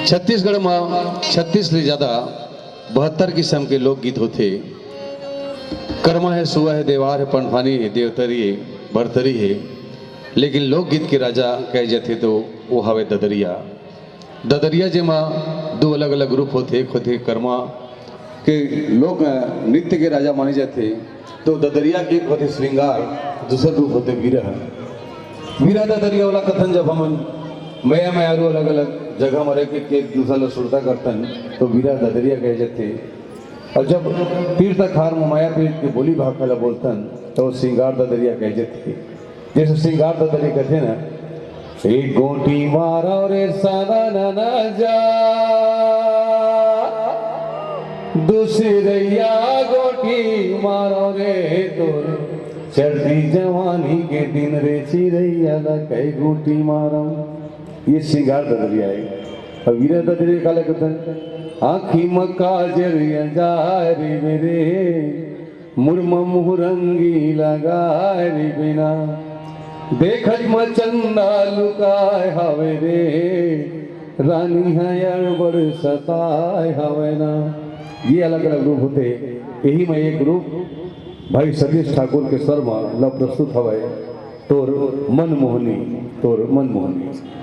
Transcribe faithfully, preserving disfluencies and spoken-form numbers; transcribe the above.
छत्तीसगढ़ म छत्तीस ले जादा बहत्तर किसम के लोकगीत होथे। करमा हे, सुआ हे, देवार हे, पंडफानी हे, देवतरी हे, भरतरी हे, लेकिन लोकगीत के राजा कहे जाथे तो वो हवे ददरिया। ददरिया जेमा दो अलग-अलग रूप होथे, एक होथे करमा के लोक नृत्य के राजा माने जाथे, तो ददरिया के एक होथे श्रृंगार, दूसर रूप होथे विरह। विरह ददरिया वाला कथन जब हमन मया मयारू अलग-अलग जगह म रह के एक दूसर ल सुरता करथन, तो विरह ददरिया कहे जाथे। और जब तीर तखार म मया पीर के बोली भाखा ल बोलथन, तो श्रृंगार ददरिया कहे जाथे। जैसे श्रृंगार ददरिया कहथे ना, एक गोटी मारो रे साना ना ना जा, दूसरैया गोटी मारो रे तोर चढ़ती जवानी के दिन रे चिरैया ला कई गोटी मारो। ये श्रृंगार ददरिया हे। अब विरह ददरिया काला कथन, आँखी म काजर अंजार मेरे, मुड़मा मुहरंगी लगाए रे बिना, देखत म चंदा लुकाए हवे रे, रानी ह अड़बड़ सताए हवे ना। ये अलग-अलग रूप होथे, यही म एक रूप भाई सतीश ठाकुर के स्वर म ल प्रस्तुत हवय, तोर मनमोहनी, तोर मनमोहनी।